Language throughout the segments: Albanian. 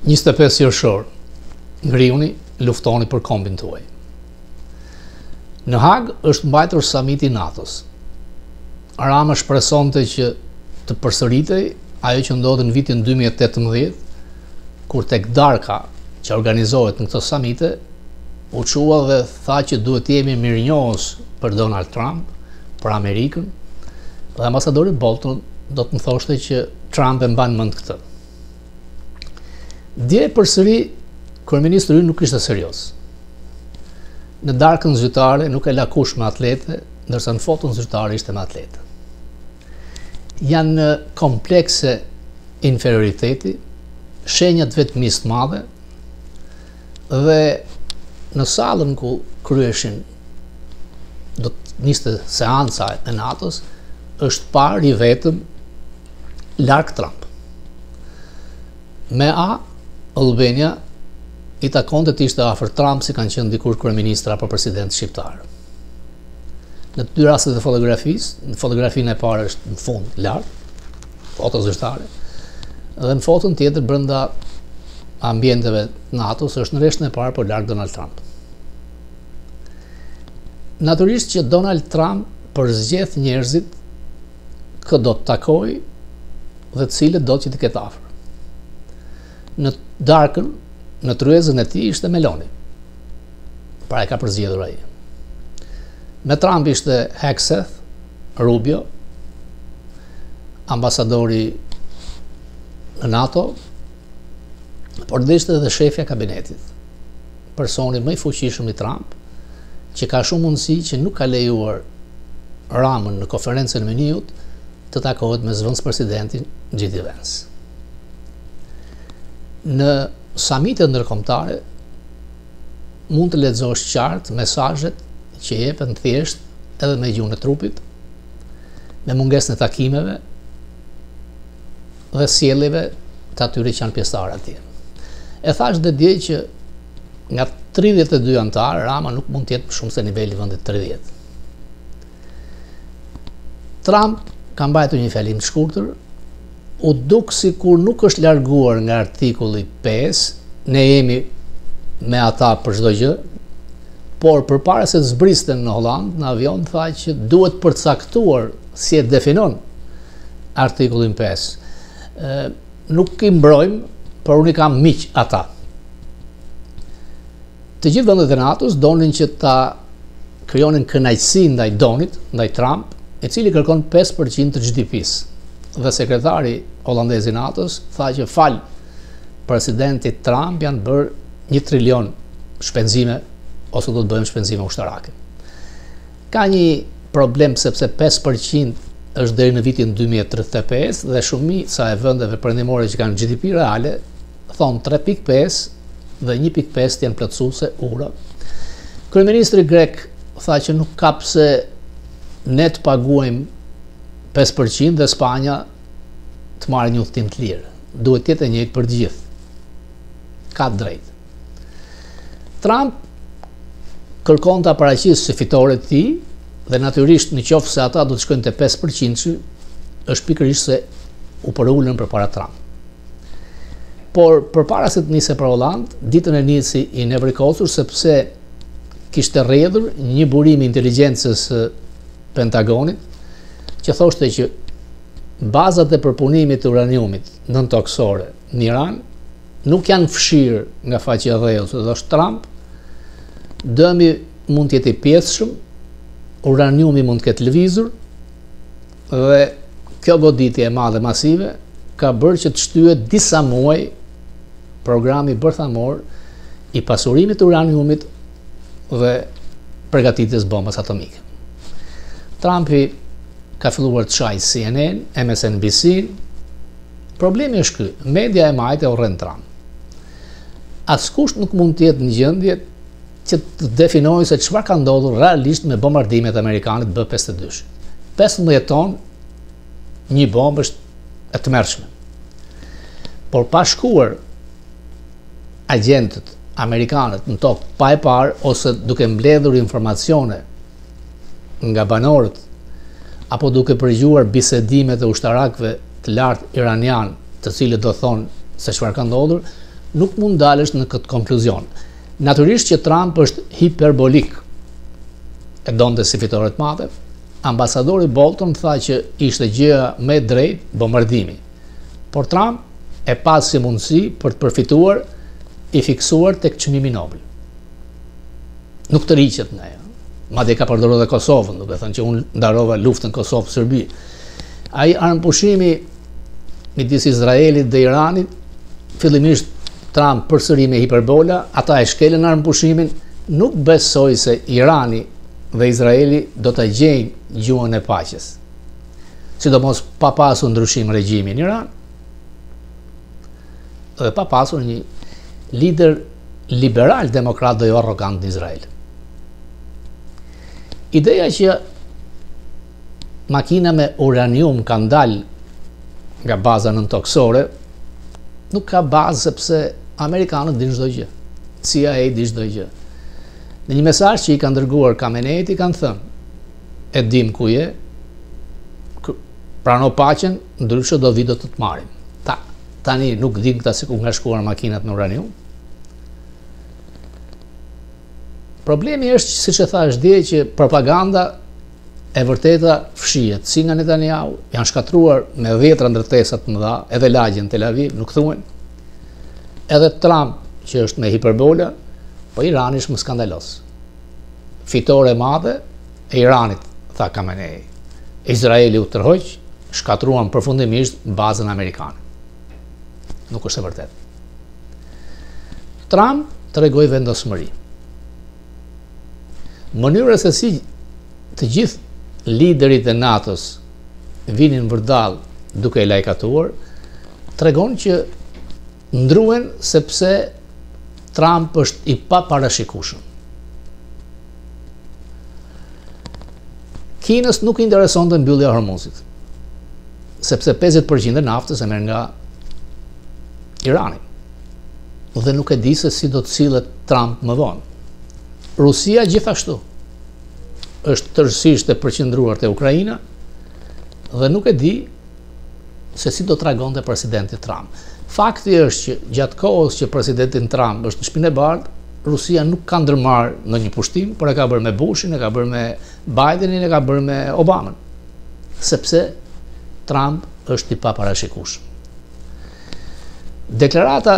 25 qershor, ngrihuni, luftoni për kombin tuaj. Në Hagë është mbajtur samiti i NATO-s. Rama shpresonte që të përsëritej ajo që ndodhi në vitin 2018, kur tek darka që organizohet në këto samite, u çua dhe tha që duhet të jemi mirënjohës për Donald Trump, për Amerikën, dhe ambasadori Bolton do të më thoshte që Trump e mban mend këtë. Dje përsëri kryeministri ynë nuk ishte serioz. Në darkën zyrtare nuk e la kush me atlete, ndërsa në foton zyrtare ishte me atlete. Janë komplekse inferioriteti, shenja të vetmisë të madhe dhe në sallën ku kryeshin do të niste seanca e NATO-s, është parë i vetëm larg Trump. Me A, Albania i takonte të ishte afër Trump si kanë qenë dikur kryeministra apo president shqiptar. Në të dy rastet e fotografisë, në fotografinë e parë është në fund lart, foto zyrtare, dhe në foton tjetër brenda ambienteve të NATO-s është në rreshtin e parë por larg Donald Trump. Natyrisht që Donald Trump përzgjedh njerëzit kë do të takojë dhe cilët do që të ketë afër. Në darkën, në tryezën e tij ishte Meloni. Pra e ka përzgjedhur ai. Me Trump ishte Hegseth, Rubio, ambasadori në NATO, por dhe ishte edhe shefja e kabinetit. Personi më i fuqishëm i Trump, që ka shumë mundësi që nuk ka lejuar Ramën në konferencën e Mynihut të takohet me zëvendëspresidentin J.D. Vance. Në samitet ndërkombëtare mund të lexosh qartë mesazhet që jepen thjesht edhe me gjuhën e trupit, me mungesën e takimeve dhe sjelljeve të atyre që janë pjesëtarë atje. E thashë dhe dje që nga 32 anëtarë, Rama nuk mund të jetë më shumë se niveli i vendit 30. Trump ka mbajtur një fjalim të shkurtër, u duk sikur nuk është larguar nga artikulli 5, ne jemi me ata për çdo gjë, por përpara se të zbriste në Holland, në avion tha që duhet përcaktuar si e definon artikullin 5. Nuk i mbrojmë, por unë i kam miq ata. Të gjithë vendet e NATO-s donin që ta krijonin kënaqësi ndaj Donit, ndaj Trump, i cili kërkon 5% të GDP-së. Dhe sekretari holandez i NATO-s tha që falë presidentit Trump janë bërë 1 trilion shpenzime ose do të bëjmë shpenzime ushtarake. Ka një problem sepse 5% është deri në vitin 2035 dhe shumica e vendeve perëndimore që kanë GDP reale thonë 3.5 dhe 1.5 të jenë plotësuese ura. Kryeministri grek tha që nuk ka pse ne të paguajmë 5% dhe Spanja të marrë një udhëtim të lirë. Duhet të jetë e njëjtë për të gjithë. Ka të drejtë. Trump kërkon ta paraqisë si fitore të tij dhe natyrisht në qoftë se ata do të shkojnë te 5%, është pikërisht se u përulën përpara Trump. Por përpara se të nise për Holland, ditën e nisi i nevrikosur sepse kishte rrjedhur një burim i inteligjencës së Pentagonit që thoshte që bazat e përpunimit të uraniumit nëntokësore në Iran nuk janë fshirë nga faqja e dheut, thoshte Trump, dëmi mund të jetë i pjesshëm, uraniumi mund të ketë lëvizur dhe kjo goditje e madhe masive ka bërë që të shtyhet disa muaj programi bërthamor i pasurimit të uraniumit dhe përgatitjes bombës atomike. Trumpi ka filluar të shajë CNN, MSNBC. Problemi është ky, media e majtë e urren Trump. Askush nuk mund të jetë në gjendje që të definojë se çfarë ka ndodhur realisht me bombardimet amerikane të B-52. 15 ton një bombë është e tmerrshme. Por pa shkuar agjentët amerikanët në tokë pa e parë ose duke mbledhur informacione nga banorët apo duke përgjuar bisedimet e ushtarakëve të lartë iranian, të cilët do thonë se çfarë ka ndodhur, Nuk mund dalësh në këtë konkluzion. Natyrisht që Trump është hiperbolik. E donte si fitore të madhe. Ambasadori Bolton tha që ishte gjëja më e drejtë bombardimi. Por Trump e pa si mundësi për të përfituar i fiksuar tek çmimi Nobel. Nuk tërhiqet nga ajo. Madje ka përdorur edhe Kosovën, duke thënë që unë ndarova luftën Kosovë-Serbi. Ai armëpushimi midis Izraelit dhe Iranit, fillimisht Trump përsëri me hiperbola, ata e shkelën armëpushimin, nuk besoj se Irani dhe Izraeli do të gjejnë gjuhën e paqes. Sidomos pa pasur ndryshim regjimi në Iran dhe pa pasur një lider liberal demokrat dhe jo arrogant në Izrael. Ideja që makina me uranium kanë dalë nga baza nëntokësore, nuk ka bazë sepse amerikanët dinë çdo gjë. CIA di çdo gjë. Në një mesazh që i kanë dërguar Khameneit i kanë thënë, e dim ku je, prano paqen, ndryshe do vi do të të marrim. Ta, tani nuk dim këta se ku kanë shkuar makinat me uranium. Problemi është, siç e thashë dje, që propaganda e vërteta fshihet, si nga Netanyahu, janë shkatërruar me dhjetra ndërtesa të mëdha, edhe lagje në Tel Aviv, nuk thuhen. Edhe Trump, që është me hiperbola, po Irani është më skandaloz. Fitore e madhe e Iranit, tha Khamenei. Izraeli u tërhoq, shkatërruan përfundimisht bazën amerikane. Nuk është e vërtetë. Trump tregoi vendosmëri. Mënyra se si të gjithë liderit e NATO-s vinin vërdallë duke e lajkatuar, tregon që ndruhen sepse Trump është i paparashikueshëm. Kinës nuk i interesonte mbyllja e Hormuzit, sepse 50% e naftës e merr nga Irani. Dhe nuk e di se si do të sillet Trump më vonë. Rusia gjithashtu është tërësisht e përqendruar te Ukraina dhe nuk e di se si do të reagonte presidenti Trump. Fakti është që gjatë kohës që presidenti Trump është në Shtëpinë e Bardhë, Rusia nuk ka ndërmarrë ndonjë pushtim, por e ka bërë me Bushin, e ka bërë me Bidenin, e ka bërë me Obamën. Sepse Trump është i paparashikueshëm. Deklarata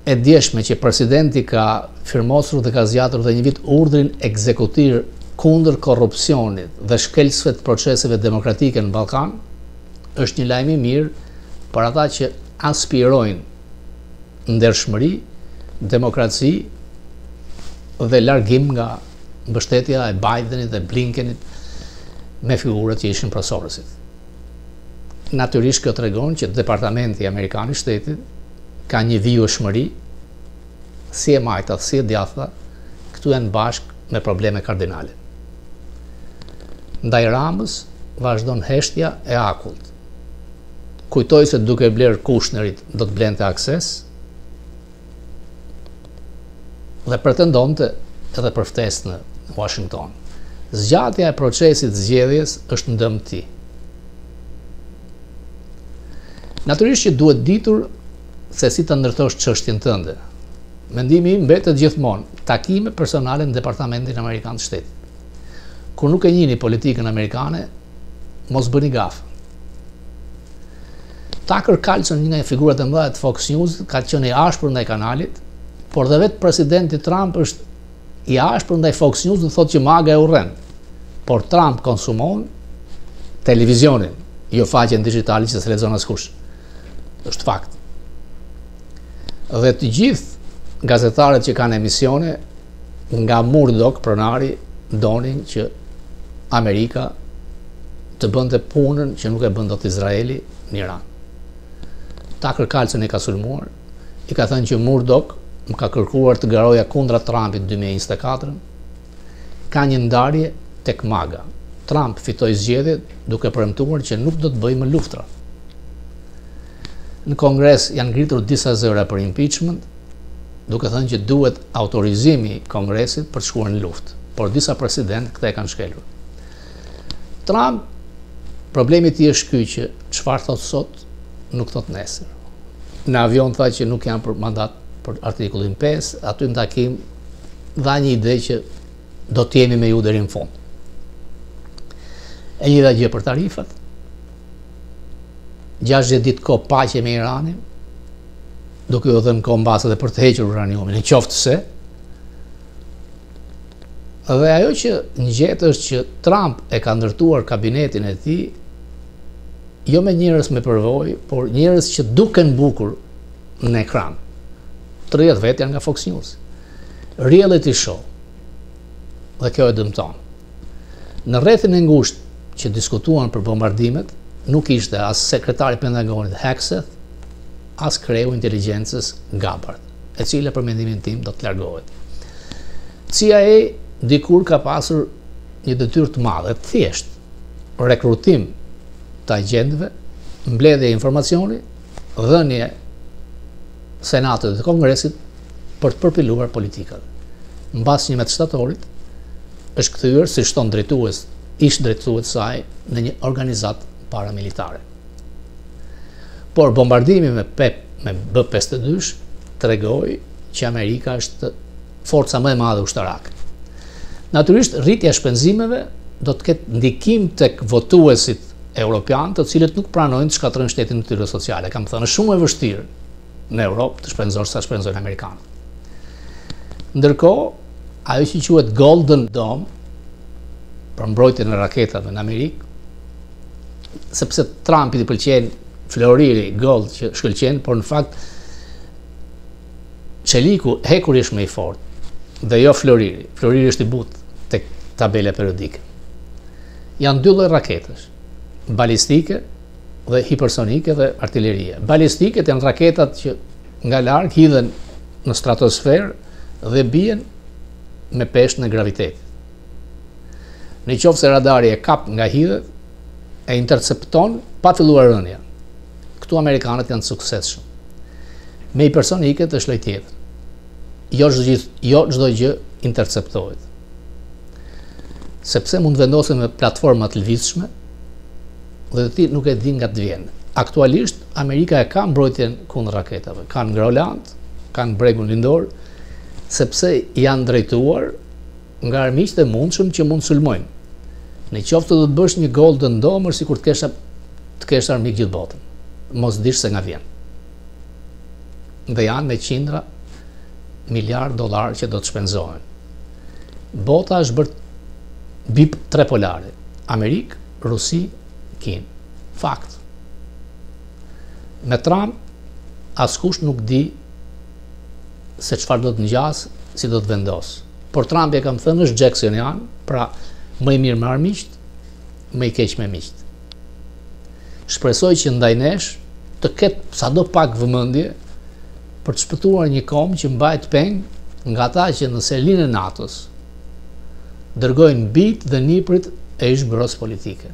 e djeshme që presidenti ka firmosur dhe ka zgjatur dhe një vit urdhrin ekzekutiv kundër korrupsionit dhe shkelësve të proceseve demokratike në Ballkan, është një lajm i mirë për ata që aspirojnë ndershmëri, demokraci dhe largim nga mbështetja e Bidenit dhe Blinkenit me figurat që ishin pro Sorosit. Natyrisht kjo tregon që Departamenti Amerikan i Shtetit ka një vijueshmëri si e majta, si e djathta, këtu janë bashkë me probleme kardinale. Ndaj Ramës vazhdon heshtja e akullt. Kujtoi se duke blerë Kushnerit do të blente akses dhe pretendonte edhe për ftesë në Washington. Zgjatja e procesit zgjedhjes është në dëm të tij. Natyrisht që duhet ditur se si të ndërtosh çështjen tënde. Mendimi im mbetet gjithmonë takime personale në Departamentin Amerikan të Shtetit. Kur nuk e njihni politikën amerikane, mos bëni gafë. Tucker Carlson, një nga figurat e mëdha të Fox News, ka qenë i ashpër ndaj kanalit, por dhe vetë presidenti Trump është i ashpër ndaj Fox News dhe thotë që MAGA e urren. Por Trump konsumon televizionin, jo faqen digjitale që s'e lexon askush. Është fakt. Dhe të gjithë gazetarët që kanë emisione nga Murdoch, pronari, donin që Amerika të bënte punën që nuk e bën dot Izraeli në Iran. Tucker Carlson e ka sulmuar, i ka thënë që Murdoch më ka kërkuar të garoja kundra Trumpit 2024, ka një ndarje tek MAGA. Trump fitoi zgjedhjet duke premtuar që nuk do të bëjë më luftra. Në Kongres janë ngritur disa zëra për impeachment, duke thënë që duhet autorizimi i Kongresit për të shkuar në luftë, por disa president këtë e kanë shkelur. Trump, problemi i tij është ky që çfarë thot sot, nuk thot nesër. Në avion tha që nuk janë për mandat për artikullin 5, aty në takim dha një ide që do të jemi me ju deri në fund. E njëjta gjë për tarifat. 60 ditë kohë paqe me Iranin, duke u dhënë kohë mbase edhe për të hequr uraniumin, në qoftë se Dhe ajo që ngjet është që Trump e ka ndërtuar kabinetin e tij jo me njerëz me përvojë, por njerëz që duken bukur në ekran. 30 vetë janë nga Fox News. Reality show. Dhe kjo e dëmton. Në rrethin e ngushtë që diskutuan për bombardimet, nuk ishte as sekretari i Pentagonit Hegseth, as kreu i inteligjencës Gabbard, e cila për mendimin tim do të largohet. CIA dikur ka pasur një detyrë të madhe, të thjeshtë, rekrutim të agjentëve, mbledhje informacioni, dhënie Senatit dhe Kongresit për të përpiluar politikat. Mbas 11 shtatorit, është kthyer, siç thonë drejtues, ish drejtues të saj, në një organizatë paramilitare. Por bombardimi me P, me B-52 tregoi që Amerika është forca më e madhe ushtarake. Natyrisht, rritja e shpenzimeve do të ketë ndikim tek votuesit europian, të cilët nuk pranojnë të shkatërrojnë shtetin e tyre social. E kam thënë, është shumë e vështirë në Europë të shpenzosh sa shpenzojnë amerikanët. Ndërkohë, ajo që quhet Golden Dome për mbrojtjen e raketave në Amerikë, sepse Trumpit i pëlqen floriri gold që shkëlqen, por në fakt çeliku, hekuri është më i fortë dhe jo floriri. Floriri është i butë tek tabela periodike. Janë dy lloj raketash, balistike dhe hipersonike dhe artilerie. Balistiket janë raketat që nga larg hidhen në stratosferë dhe bien me peshën e gravitetit. Në qoftë se radari e kap nga hidhet, e intercepton pa filluar rënia. Këtu amerikanët janë të suksesshëm. Me hipersoniket është lojë tjetër. Jo çdo gjë, jo çdo gjë interceptohet. Sepse mund të vendosen me platforma të lëvizshme dhe ti nuk e di nga të vjen. Aktualisht Amerika e ka mbrojtjen kundër raketave. Kanë Groenland, kanë bregun lindor, sepse janë drejtuar nga armiqtë e mundshëm që mund të sulmojnë. Në qoftë do të bësh një Golden Dome, është sikur të kesh të kesh armik gjithë botën. Mos dish se nga vjen. Dhe janë me qindra miliard dollar që do të shpenzohen. Bota është bërë bip trepolare. Amerikë, Rusi, Kinë. Fakt. Me Trump askush nuk di se çfarë do të ngjasë, si do të vendosë. Por Trumpi e kam thënë është Jacksonian, pra më i mirë me armiqtë, më i keq me miqtë. Shpresoj që ndaj nesh të ketë sado pak vëmendje për të shpëtuar një komb që mbahet peng nga ata që në selinë e NATO-s dërgojnë bijtë dhe nipërit e ish byrosë politike.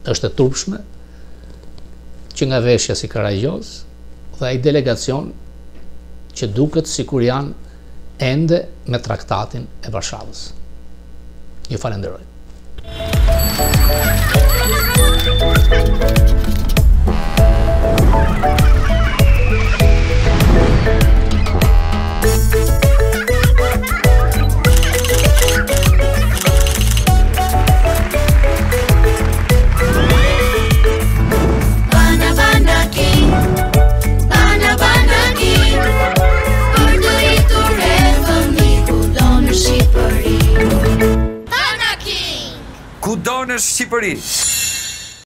Është e turpshme që nga veshja si karagjoz dhe ai delegacion që duket sikur janë ende me traktatin e Varshavës. Ju falenderoj. Bana bana king, bana bana king, për të rritur e fëmijë kudo në Shqipëri. Bana king. Kudo në Shqipëri.